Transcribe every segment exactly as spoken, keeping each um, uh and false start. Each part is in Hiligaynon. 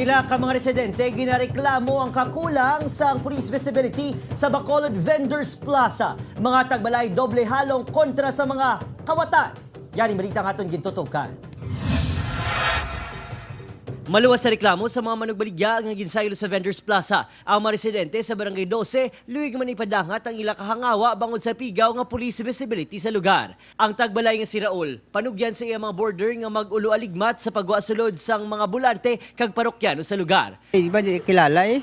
Pila ka mga residente ginareklamo ang kakulang sang police visibility sa Bacolod Vendors Plaza. Mga tagbalay doble halong kontra sa mga kawatan. Yan ang balita nga aton gintutukan. Maluwas sa reklamo sa mga manugbaligya nga ginsaylo sa Vendors Plaza ang mga residente sa Barangay Doce, luig man ipadangat ang ila kahangawa bangod sa pigaw nga police visibility sa lugar. Ang tagbalay nga si Raul, panugyan sa iya mga border nga mag-ulo-aligmat sa pagwa sulod sang mga bulante kag parokyano sa lugar. Eh, di ba di kilala eh?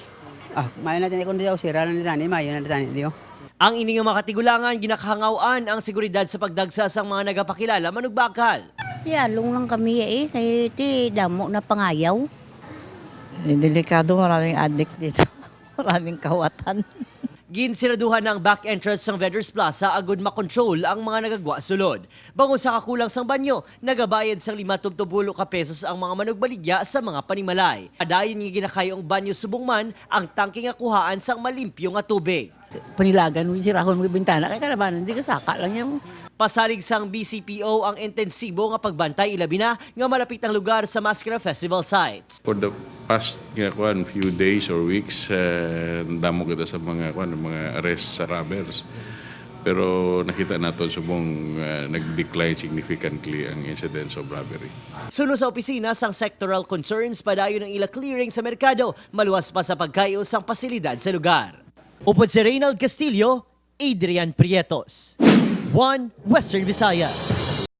Ah, mayo na tani kung diyo, sira na tani, mayo na tani diyo. Ang ini nga mga katigulangan ginakahangawan ang seguridad sa pagdagsa sang mga nagapakilala manugbakal. Yalong lang kami eh, kay ti damo na pangayaw. Eh, delikado, maraming adik dito. Maraming kawatan. Ginsiraduhan na ang back entrance sang Vendors Plaza agud makontrol ang mga nagagwa sulod. Bangod sa kakulang sang banyo, nagabayad sang lima tubtob pulo ka pesos ang mga manugbaligya sa mga panimalay. Padayon nga ginakayo ang banyo subong man ang tangke nga kuhaan sang malimpyo nga tubig. Panilagan mo, sirahon mo yung bintana, kay kalabanan, di ka saka lang yung Pasalig sang B C P O ang intensibo nga pagbantay, ilabi na nga malapit ang lugar sa Maskara Festival site. For the past nga kuan, few days or weeks, eh, damo kita sa mga kuan, mga arrest sa robbers. Pero nakita naton subong, eh, nag-decline significantly ang incidence of robbery. Suno sa opisina sang Sectoral Concerns, padayon ang ila clearing sa merkado, maluwas pa sa pagkayo sang pasilidad sa lugar. Upod si Reynald Castillo, Adrian Prietos, One Western Visayas.